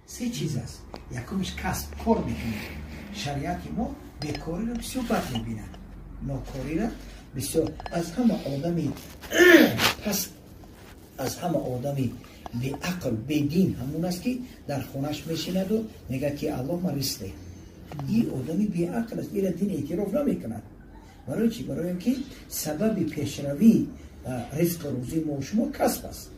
Се чиз аст. Якумаш касб, кор мекунем. Шариати мо бекориро бисёр бад мебинад, нокориро бисёр. Аз ҳама одами паст, аз ҳама одами беақл, бедин ҳамун аст, ки дар хонаш мешинаду мегӯяд, ки Аллоҳ ма ризқ деҳ. Ин одами беақл аст, ира дин эътироф намекунад. Барои чӣ? Барои он ки сабаби пешравӣ, ризқу рӯзии мо шумо касб аст.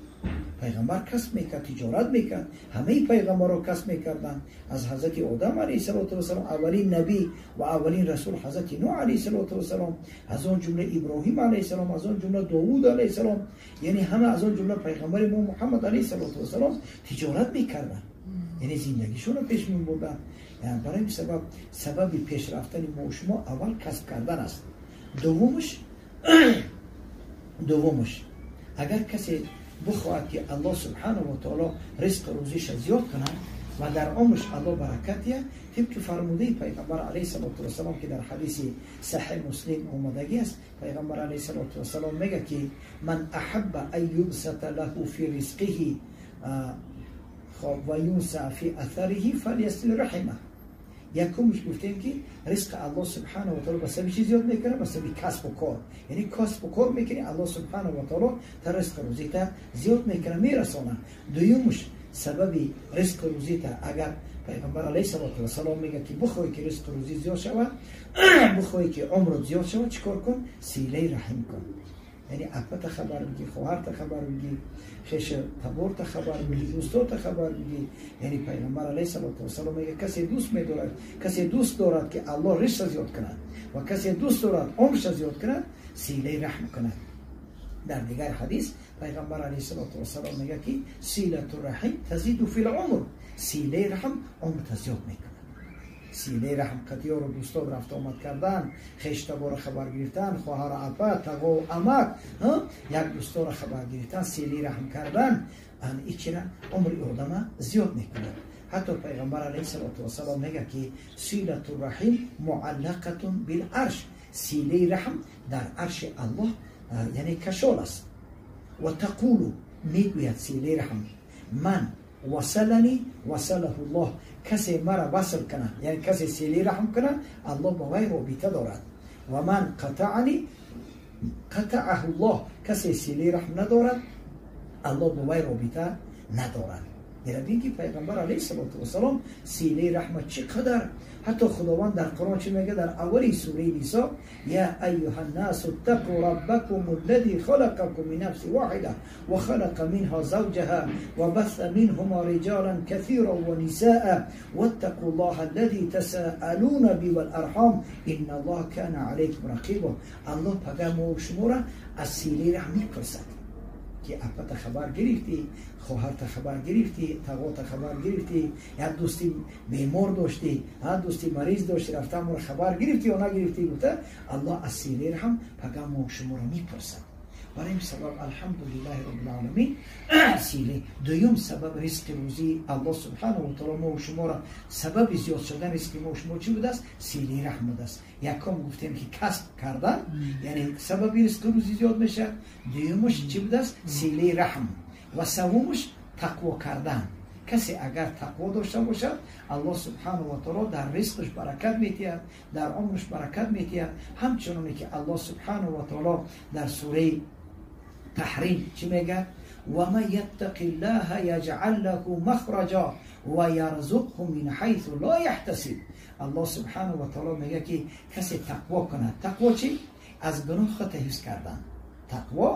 Пайғамбар касб мекард, тиҷорат мекард, ҳамаи пайғамбарро касб мекарданд. Аз ҳазрати Одам алайҳиссалоту вассалом, аввалин набӣ ва аввалин расул ҳазрати Нӯҳ алайҳиссалоту вассалом, аз он ҷумла Иброҳим алайҳиссалом, аз он ҷумла Довуд алайҳиссалом, яъне ҳама, аз он ҷумла пайғамбари мо Муҳаммад алайҳиссалоту вассалом тиҷорат мекарданд, яъне зиндагишонро пеш мебурданд. Барои ин сабаб сабаби пешрафтани мо шумо аввал касб кардан аст. Дуввумаш, агар касе бихоҳад, ки Аллоҳ субҳанаҳу ва таоло ризқу рӯзиша зиёд кунад ва дар умрш Аллоҳ баракат диҳад, тибқи фармудаи пайғамбар алайҳиссалоту вассалом, ки дар ҳадиси Саҳеҳ Муслим омадагӣ аст, пайғамбар алайҳиссалоту вассалом мегӯяд, ки ман аҳабба ан юбсата лаҳу фи ризқиҳи ва юнса фи атариҳи фалйасил раҳимаҳ. Якумш гуфтем, ки ризқи Аллоҳ субҳанаҳу ва таоло ба сабаби чӣ зиёд мекунад? Ба сабаби касбу кор. Яъне касбу кор мекунӣ, Аллоҳ субҳанаҳу ва таоло та ризқу рӯзита зиёд мекунад, мерасонад. Дуюмш, сабаби ризқу рӯзита, агар пайғамбар алайҳиссалоту вассалом мегӯяд, ки бихоҳӣ, ки ризқу рӯзӣ зиёд шавад, бихоҳӣ, ки умрат зиёд шавад, чӣ кор кун? Силаи раҳим кун. Яъне апата хабар бигӣ, хоҳарта хабар бигӣ, хеша таборта хабар бигӣ, дӯстота хабар бигӣ. Яъне пайғамбар алайҳиссалоту вассалом мегӯяд, касе дӯст медорад, касе дӯст дорад, ки Аллоҳ ризқша зиёд кунад ва касе дӯст дорад умрша зиёд кунад, силаи раҳм кунад. Дар дигар ҳадис пайғамбар алайҳиссалоту вассалом мегӯяд, ки силату раҳим тазиду фил умр, силаи раҳм умрта зиёд мекунад. Силаи раҳм, қатиёру дӯстон рафта омад кардан, хештаборо хабар гирифтан, хоҳару апа, тағову амак, як дӯсторо хабар гирифтан, силаи раҳм кардан, ичира умри одама зиёд мекунад. Ҳатто пайғамбар алайҳиссалоту вассалом мегӯяд, ки силату раҳим муаллақатун бил арш, силаи раҳм дар арши Аллоҳ, яъне кашол аст. Ва тақулу, мегӯяд силаи раҳм, ман васалани васалаҳу Ллоҳ, касе мара васл кунад, яъне касе силаи раҳм кунад, Аллоҳ ба вай робита дорад. Ва ман қатаани қатааҳу Ллоҳ, касе силаи раҳм надорад, Аллоҳ ба вай робита надорад. Бинед, ки пайғамбар алайҳиссалоту вассалом силаи раҳма чӣ қадар. Ҳатто Худованд дар Қуръон чӣ мегӯяд? Дар аввали сураи Нисо: я айюҳа ннасу ттақу раббакум аллази халақакум мин нафси воҳида ва халақа минҳа завҷаҳа ва басса минҳума риҷолан касиран ва нисаа ваттақу ллоҳа аллази тасаалуна биҳи вал арҳом инна ллоҳа кана алайкум рақиба. Аллоҳ пага мо шуморо аз силаи раҳм мепурсад, ки апата хабар гирифтӣ, хоҳарта хабар гирифтӣ, тағота хабар гирифтӣ, як дӯсти бемор доштӣ, дӯсти мариз доштӣ, рафтамро хабар гирифтӣ ё нагирифтӣ, гуфта Аллоҳ аз силаи раҳм пага мо шуморо мепурсад. Барои ин сабаб, алҳамдулиллаҳи роббил силаи дуюм сабаб ризқи рӯзии Аллоҳ субҳанаҳу ва таоло мо шуморо, сабаби зиёд шудан ризқи мо шумо чӣ будааст? Силаи раҳм будааст. Якум гуфтем, ки касб кардан, яъне сабаби ризқи рӯзӣ зиёд мешавад. Дуюмаш чӣ будааст? Силаи раҳм. Ва севумаш тақво кардан. Касе агар тақво дошта бошад, Аллоҳ субҳанаҳу ва таоло дар ризқаш баракат метиҳад, дар умраш баракат метиҳад. Ҳамчуноне ки Аллоҳ субҳанаҳу ва таоло дар сураи Таҳрим чӣ мегӯяд? Ва ман яттақи ллаҳа яҷъал лаҳу махраҷа ва ярзуқҳу мин ҳайсу ло яҳтасиб. Аллоҳ субҳанаҳу ва таоло мегӯяд, ки касе тақво кунад. Тақво чӣ? Аз гуноҳ худро ҳифз кардан тақво.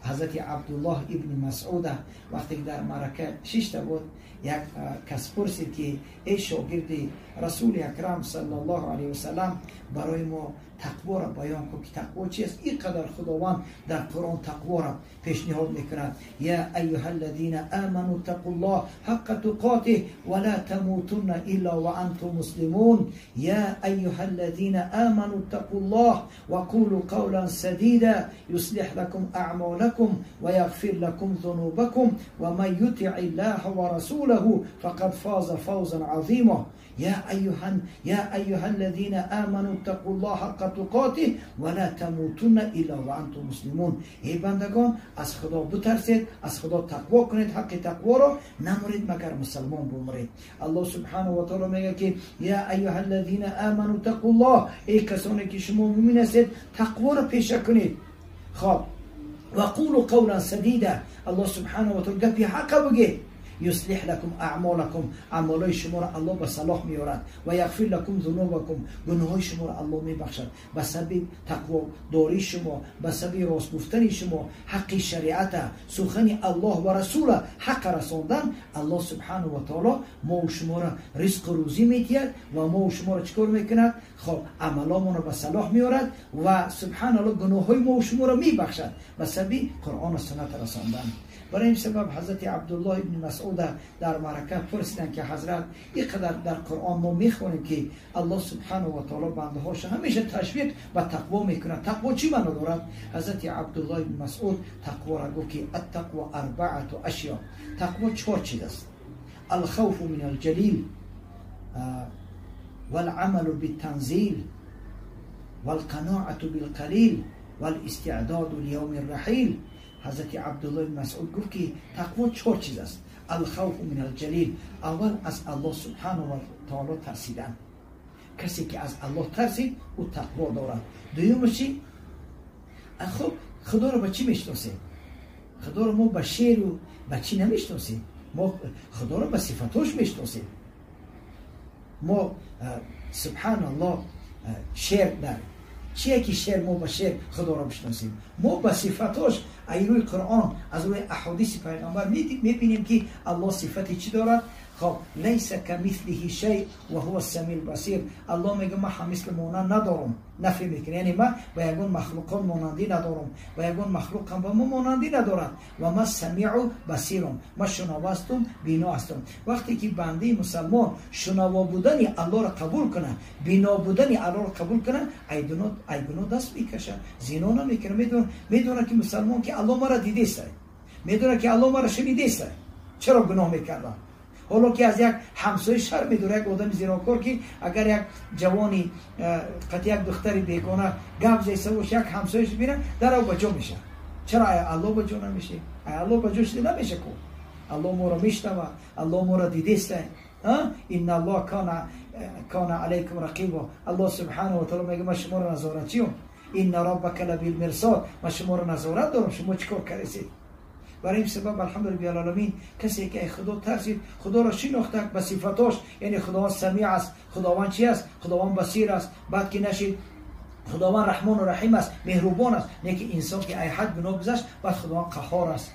Ҳазрати Абдуллоҳ ибни Масъуда вақте ки дар маърака шишта буд, як кас пурсид, ки эй шогирди Расули Акрам саллаллоҳу алайҳи васалам, барои мо тақворо баён кун, ки тақво чи аст? Ин қадар Худованд дар Қуръон тақворо пешниҳод мекунад: я айюҳа аллазина аману ттақуллоҳ ҳаққа туқотиҳ ва ла тамутунна илла ва антум муслимун, я айюҳа аллазина аману ттақуллоҳ ва қулу қавлан садида юслиҳ лакум аъмолакум. أعمالكم ويغفر لكم ذنوبكم ومن يطع الله ورسوله فقد فاز فوزا عظيما. يا أيها الذين آمنوا اتقوا الله حق تقاته ولا تموتن إلا وأنتم مسلمون. ای بندگان از خدا بترسید، از خدا تقوا کنید، حق تقوا را نمرید مگر مسلمان بمرید. الله سبحانه و تعالی میگه که یا ایها الذین آمنوا اتقوا الله، ای کسانی که شما مؤمن هستید تقوا را پیشه کنید. خب و قولوا قولا سدیدا، الله سبحانه و تعالی گپی حق بگید. یصلح لكم اعمالكم، اعمالای شما را الله به صلاح میارد. و یغفر لكم ذنوبكم، گناههای شما را الله میبخشد. به سبب تقوا داری شما، به سبب راست گفتن شما، حق شریعت، سخن الله و رسول حق رساندن، الله سبحانه و تعالی ما و شما را رزق و روزی میدهد و ما و شما را چیکار میکند؟ خب عملامون را به صلاح میارد و سبحان الله گناههای ما و شما را میبخشد به سبب قرآن و سنت رساندن. برای این سبب حضرت عبدالله ابن مسعود در معرکه پرسیدن که حضرت اینقدر در قرآن ما میخوانیم که الله سبحانه و تعالی بنده هاش همیشه تشویق و تقوا میکنه، تقوا چی معنا دارد؟ حضرت عبدالله ابن مسعود تقوا را گفت که التقوا اربعه اشیاء، تقوا چهار چیز است: الخوف من الجلیل والعمل بالتنزیل والقناعة بالقلیل والاستعداد لیوم الرحیل. حضرت عبدالله بن مسعود گفت که تقوا چهار چیز است: الخوف من الجلیل، اول از الله سبحانه و تعالی ترسیدن، کسی که از الله ترسید او تقوا دارد. دومش چی؟ خب خدا رو به چی میشناسیم؟ خدا رو ما به شعر و به چی نمیشناسیم، ما خدا رو به صفاتش میشناسیم. ما سبحان الله شعر در چیه که شعر، ما به شعر خدا را بشناسیم؟ ما به صفتاش از روی قرآن، از روی احادیث پیغمبر میبینیم که الله صفتی چی دارد؟ خب لیس کمثله شیء و هو السمیع البصیر. الله میگه من مثل مانند ندارم، نفی میکنه، یعنی من با یگان مخلوقان مانندی ندارم و یگان مخلوق هم با ما مانندی ندارد و من سمیع و بصیرم، من شنوا هستم، بینا هستم. وقتی که بنده مسلمان شنوا بودن الله را قبول کنه، بینا بودن الله را قبول کنه، ای گناه دست میکشه، زنا نمیکنه. میدونه که مسلمان که الله مرا دیده است، میدونه که الله مرا شنیده است، چرا گناه میکردم؟ حالا که از یک همسایه شر میدوره، یک آدم زناکار که اگر یک جوانی قطعی یک دختری بیگانه گپ زیسته باشه، یک همسایه‌اش ببینه در او بجا میشه. چرا الله بجا نمیشه؟ الله بجا شده نمیشه کو. الله ما را میشنوه، الله ما را دیده است. ان الله کان علیکم رقیبا. الله سبحانه و تعالی میگه من شما را نظارتچیم. ان ربک لبالمرصاد، من شما را نظارت دارم، شما چیکار کردید؟ برای این سبب الحمدلله العالمین کسی که خدا ترسید، خدا را شناخته به صفاتاش، یعنی خداوند سمیع است، خداوند چی است؟ خداوند بصیر است. بعد که نشید خداوند رحمان و رحیم است، مهربان است. نه که انسان که ای حد گناه گذشت، بعد خداوند قهار است.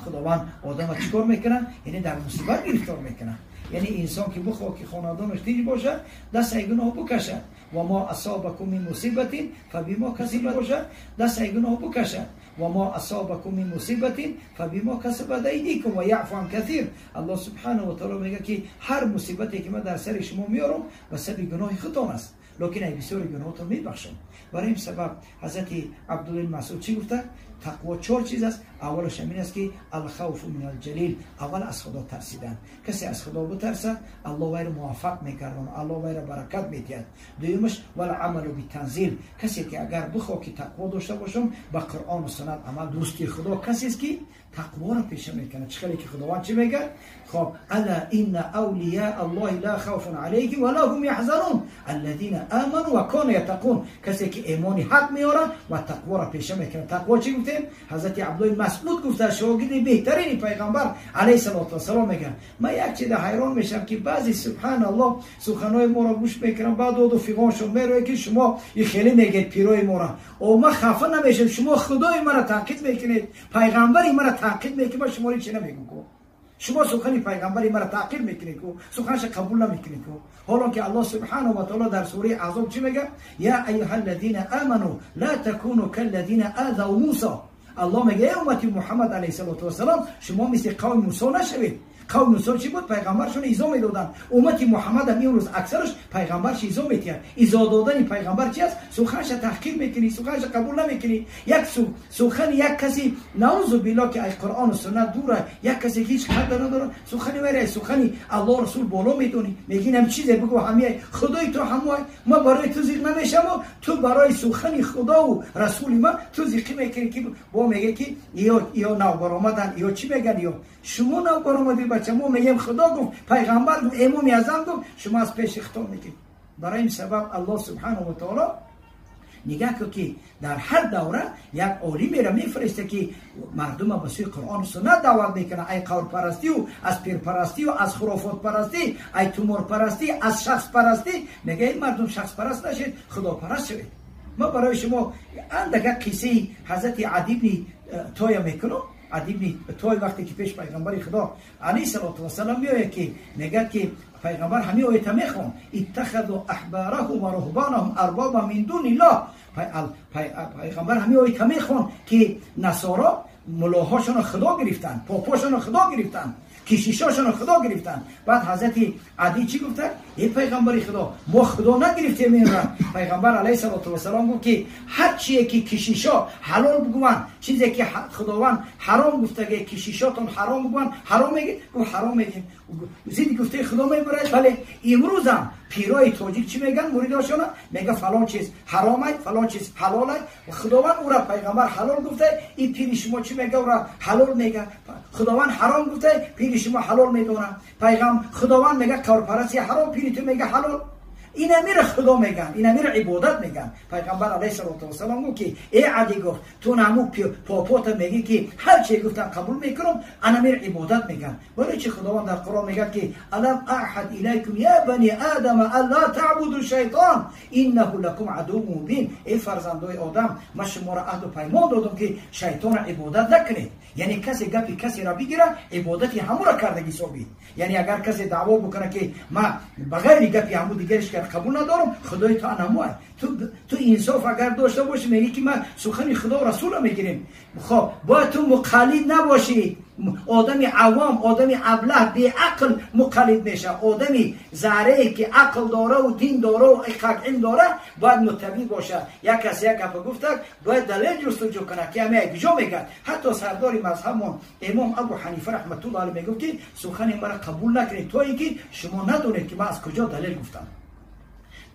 خداوند آدم چیکار میکنه؟ یعنی در مصیبت گرفتار میکنه. یعنی انسان که بخواد که خاندانش تیج باشه، دست ای گناه بکشه. و ما اصابکم من مصیبت فبما کسبت باشه، دست ای گناه بکشه. و ما اصابکم من مصیبت فبما کسبت ایدیکم و یعفو عن کثیر. الله سبحانه و تعالی میگه که هر مصیبتی که من در سر شما میارم به سبب گناه خودتان است، لکن ای بسیار گناهتان میبخشم. برای این سبب حضرت عبدالله مسعود چی گفته؟ تقوا چهار چیز است. اولش همین است که الخوف من الجلیل، اول از خدا ترسیدن. کسی از خدا بترسه الله وی را موفق میکردن، الله وی را برکت میدهد. دومش والعمل بالتنزیل، کسی که اگر بخواد که تقوا داشته باشم با قرآن و سنت عمل. دوستی خدا کسی است که تقوا را پیشه میکنه. چه خیلی که خداوند چی میگه؟ خب الا ان اولیاء الله لا خوف علیهم ولا هم يحزنون الذين امنوا وكانوا يتقون. کسی که ایمان حق میاره و تقوا را پیشه میکنه. تقوا چی گفتیم؟ حضرت عبدالله مسعود گفته، شاگرد بهترین پیغمبر علیه الصلاه و السلام، میگه من یک چیز حیران میشم که بعضی سبحان الله سخنای ما را گوش میکنم، بعد داد و فیغانشون میروه که شما این خیلی میگید پیروی ما را، او من خفه نمیشم، شما خدای مرا تنقید میکنید، پیغمبری مرا تنقید میکنید، من شما را چی نمیگم کو؟ شما سخن پیغمبری مرا تعقیب میکنید کو، سخنش قبول نمیکنید کو. حالا که الله سبحانه و تعالی در سوره احزاب چی میگه؟ یا ایها الذین آمنوا لا تکونوا کالذین آذوا موسی. الله میگه ای امت محمد علیه الصلاة والسلام، شما مثل قوم موسی نشوید. Қавм Мусо чӣ буд? Пайғамбаршон изо медоданд. Уммати Муҳаммад ҳам имрӯз аксараш пайғамбарш изо метиҳад. Изо додани пайғамбар чи аст? Суханша таҳқир мекунӣ, суханша қабул намекунӣ. Як сухани як каси, наузу биллоҳ, ки аз Қуръону суннат дура, як касе ҳеҷ қадр надорад, сухани вайра сухани Аллоҳ Расул боло медонӣ. Мегӣ ҳам чизе бигӯ, ҳамияй худои ту ҳамоай, ма барои ту зиқ намешавам, ту барои сухани худову расули ма ту зиқӣ мекунӣ. Ки бо меге ки ё нав баромадан, ё чӣ меган, ё шумо нав баромадӣ, бача, мо мегем худо гуфт, пайғамбар гуфт, имоми аъзам гуфт, шумо аз пеши хито мегед. Барои ин сабаб Аллоҳ субҳанаҳу ва таоло нигаҳ кун, ки дар ҳар давра як олимеро мефиристе, ки мардума ба сӯи Қуръону суннат даъват мекунад, ай қаврпарастию аз пирпарастию аз хурофотпарастӣ, ай туморпарастӣ, аз шахспарастӣ. Мега ин мардум, шахспараст нашед, худопараст шавед. Ма барои шумо андака қиссаи ҳазрати Адибни Тоя мекунам. Адибни Той вақте ки пеш пайғамбари Худо алайҳи салоту вассалам меояд, ки мегӯяд, ки пайғамбар ҳамин оята мехон: иттахаду аҳбарахум ва руҳбанахум арбоба мин дуниллоҳ. Пайғамбар ҳамин оята мехон, ки насоро мулоҳошонро худо гирифтанд, попошонро худо гирифтанд, кишишошонро худо гирифтанд. Баъд ҳазрати Адӣ чӣ гуфта? Эй пайғамбари Худо, мо худо нагирифтем инра. Пайғамбар алайҳи салоту вассалом гуфт, ки ҳар чие ки кишишо ҳалол бигӯянд, чизе ки Худованд ҳаром гуфтаге, кишишотон ҳаром бигӯянд, ҳаром мегӯед? Гуфт, ҳаром мегӯем. Зидди гуфтаи Худо мебарад. Вале имрӯзам пирои тоҷик чӣ мегӯянд муридошона? Мега фалон чиз ҳаромай, фалон чиз ҳалолай. Худованд ӯра, пайғамбар ҳалол гуфта, ин пири шумо чӣ мега? Ӯра ҳалол мега. Худованд ҳаром гуфта, пири шумо ҳалол медонад. Пайғам Худованд мега қаврпарастӣ ҳаром, пири ту мега ҳалол. Ин амира худо меган, ин амира ибодат меган. Пайғамбар алайҳи салоту вассалом гуфт, ки э Ади, гуфт, ту наму попота мегӣ, ки ҳар чие гуфтан қабул мекунам, ан амир ибодат меган. Барои чи Худованд дар Қуръон мегӯяд, ки алам аҳад илайкум я бани адама алла таъбуду шайтон иннаҳу лакум адуввун мубин. Эй фарзандои одам, ман шуморо аҳду паймон додам, ки шайтонро ибодат накунед. Яъне касе гапи касеро бигира, ибодати ҳамуро кардаги ҳисобид. Яъне агар касе даъво бикунад, ки ман ба ғайри гапи ҳаму дигариш қабул надорам, худои ту анамуай. Ту инсоф агар дошта бошӣ, мегӣ, ки ман сухани Худо Расулро мегирем. Хоб, бояд ту муқаллид набошӣ. Одами авом, одами аблаҳ, беақл муқаллид мешавад. Одами заррае ки ақл дораву дин дораву илм дора, бояд муттабӣ бошад. Як кас як гапа гуфтак, бояд далел ҷустуҷӯ кунад, ки ҳама куҷо мегӯяд. Ҳатто сардори мазҳабмон имом Абу Ҳанифа раҳматуллоҳ алайҳ мегуфт, ки сухани маро қабул накунед, то ин ки шумо надонед, ки ман аз куҷо далел гуфтам.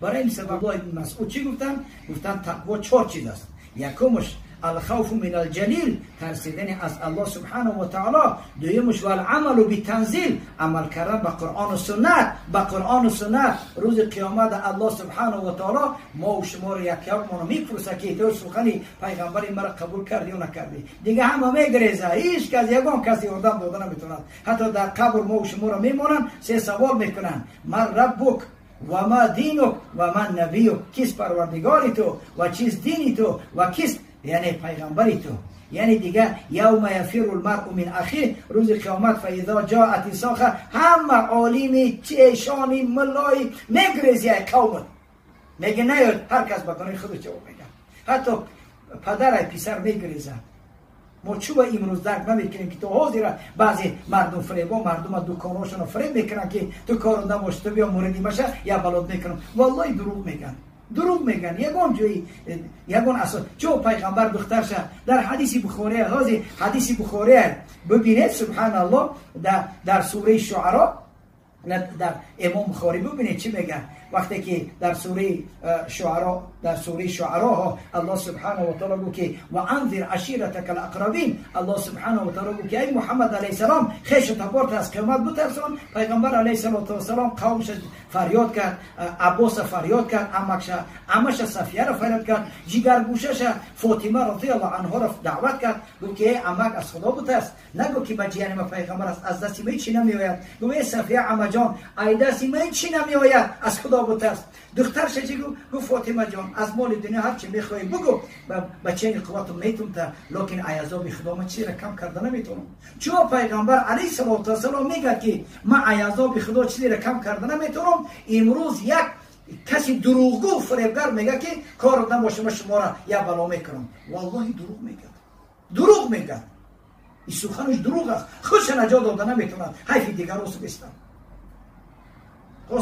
Барои ин сабаб Абдуллоҳ ибн Масъуд чӣ гуфтанд? Гуфтанд, тақво чор чиз аст. Якумаш алхавфу мин алҷалил, тарсидани аз Аллоҳ субҳанаҳу ва таоло. Дуюмаш валамалу битанзил, амал кардан ба Қуръону суннат, ба Қуръону суннат. Рӯзи қиёмат Аллоҳ субҳанаҳу ва таоло мо шуморо якякмоно мепурсад, ки ту сухани пайғамбари маро қабул кардӣ ё накардӣ. Дига ҳама мегиреза, ҳеҷ кас, ягон касе ёрдам дода наметавонад. Ҳатто дар қабр мо шуморо мемонанд, се савол мекунанд: ман раббук ва ма динук ва ман набиюк. Кист парвардигори ту ва чист дини ту ва кист, яъне, пайғамбари ту? Яъне дига явма яфиру лмаръу мин ахих, рӯзи қиёмат, фаизо ҷоат исоха, ҳама олими, чешони, муллои мегрези ай қавмат, меги наёд, ҳар кас ба гуноҳи худу ҷавоб мегӯяд. Ҳатто падар ай писар мегрезад. Мо чӯба имрӯз дарк намекунем, ки то ҳозира баъзе мардум фиребо мардума дуконҳошонро фиреб мекунанд, ки ту кору набош, ту биё муриди маша, як балот мекунам. Валлоҳи, дурӯғ мегӯянд, дурӯғ мегӯянд. Ягон ҷои, ягон асос чо пайғамбар духтарша дар ҳадиси Бухория, ҳозир ҳадиси Бухория бибинед, субҳаналлоҳ, дар сураи Шуаро, дар имом Бухорӣ бибинед, чӣ мегӯяд. Вақте ки дар сураи Шуаро, дар сураи Шуаро Аллоҳ субҳанаҳу ва таоло гуфт, ки ва анзир аширатака алақрабин, Аллоҳ субҳанаҳу ва таоло гуфт, ки ай Муҳаммад алайҳиссалом, хешу таборта аз қиёмат бутарсон. Пайғамбар алайҳиссалоту вассалом қавмша фарёд кард, Аббоса фарёд кард, амакша, амаша Сафияро фарёд кард, ҷигаргӯшаша Фотима розиаллоҳу анҳоро даъват кард. Гуфт, ки эй амак, аз Худо бутарс. Нагуфт, ки ба ҷияни ма пайғамбар аст, аз дасти ма ҳечи намеояд. Гуфт: эй Сафия амаҷон, ай дасти ма ҳечи намеояд, аз Худо бутарс. Духтарша чӣ гуфт? Гуфт: Фотимаҷон, аз моли дунё ҳарчи мехоҳӣ бугӯ, ба чени қуввату метумта, лекин ай азоби Худо ман чизеро кам карда наметавонам. Чун пайғамбар алайҳиссалоту вассалом мегӯяд, ки ман ай азоби Худо чизеро кам карда наметавонам, имрӯз як каси дурӯғгӯ, фиребгар мегӯяд, ки корот набоша, ман шуморо як бало мекунам. Валлоҳи, дурӯғ мегӯяд, дурӯғ мегӯяд. Ин суханаш дурӯғ аст, худша наҷот дода наметавонад, ҳайфи дигарро бистам.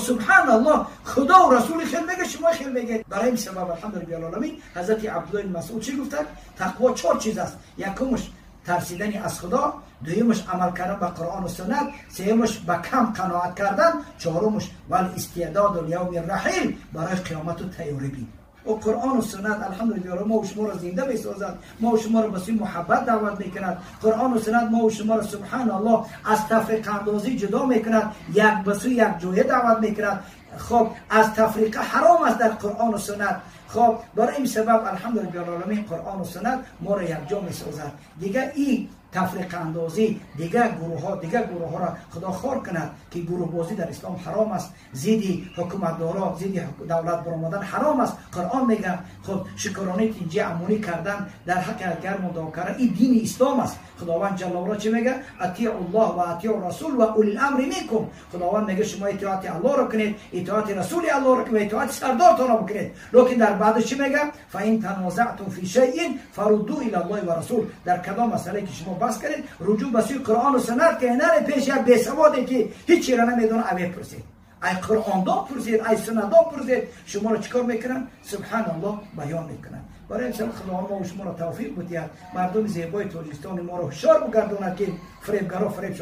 Субҳаналлоҳ, Худо ва Расули хел мега, шумо хел мегед. Барои ин сабаб, алҳамдулиллаҳи алъоламин, ҳазрати Абдуллоҳ ибн Масъуд чӣ гуфтанд? Тақво чор чиз аст. Якумаш тарсидани аз Худо, дуюмаш амал кардан ба Қуръон ва суннат, сеюмаш ба кам қаноат кардан, чорумаш вал истеъдоду лиявми раҳил, барои қиёмату тайёрӣ бин. О Қуръон ва суннат, алҳамдулиллаҳ, мо ва шуморо зинда месозад, мо ва шуморо ба сӯи муҳаббат даъват мекунад. Қуръон ва суннат мо ва шуморо, субҳаналлоҳ, аз тафриқаандозӣ ҷудо мекунад, як ба сӯи як ҷоя даъват мекунад. Хоб, аз тафриқа ҳаром аст дар Қуръон ва суннат. Хоб, барои ин сабаб, алҳамдулиллаҳи алъоламин, Қуръон ва суннат моро якҷо месозад. Дига ин тафриқаандозӣ, дигар гурӯҳҳо, дигар гурӯҳҳоро Худо хор кунад, ки гурӯҳбозӣ дар ислом ҳаром аст. Зидди ҳукуматдоро, зидди давлат баромадан ҳаром аст, Қуръон мегӯяд. Хуб, шукронаи тинҷӣ амонӣ кардан, дар ҳаққи якдигармон дуо кардан, ин дини ислом аст. Худованд ҷалла ва ала чӣ мегӯяд? Атиу ллоҳ ва атиу расул ва улил амри минкум. Худованд мегӯяд, шумо итоати Аллоҳро кунед, итоати расули Аллоҳро кунед ва итоати сардортонро бикунед. Лекин дар баъдаш чӣ мегӯяд? Фа ин танозаътум фи шайин фарудду ила ллоҳи ва расул. Дар кадом масъалае ки шумо баҳс кардед, руҷӯъ ба сӯи Қуръон ва суннат, ки наре пеш як бесаводе ки ҳеҷ чиро намедонад, аве пурсед. Ай Қуръондон пурсед, ай суннатдон пурсед, шуморо чӣ кор мекунанд? Субҳаналлоҳ, баён мекунанд. Барои ин сабаб Худованд мо шуморо тавфиқ бидиҳад, мардуми зебои Тоҷикистони моро ҳушёр бигардонад, ки фиребгаро фиреб.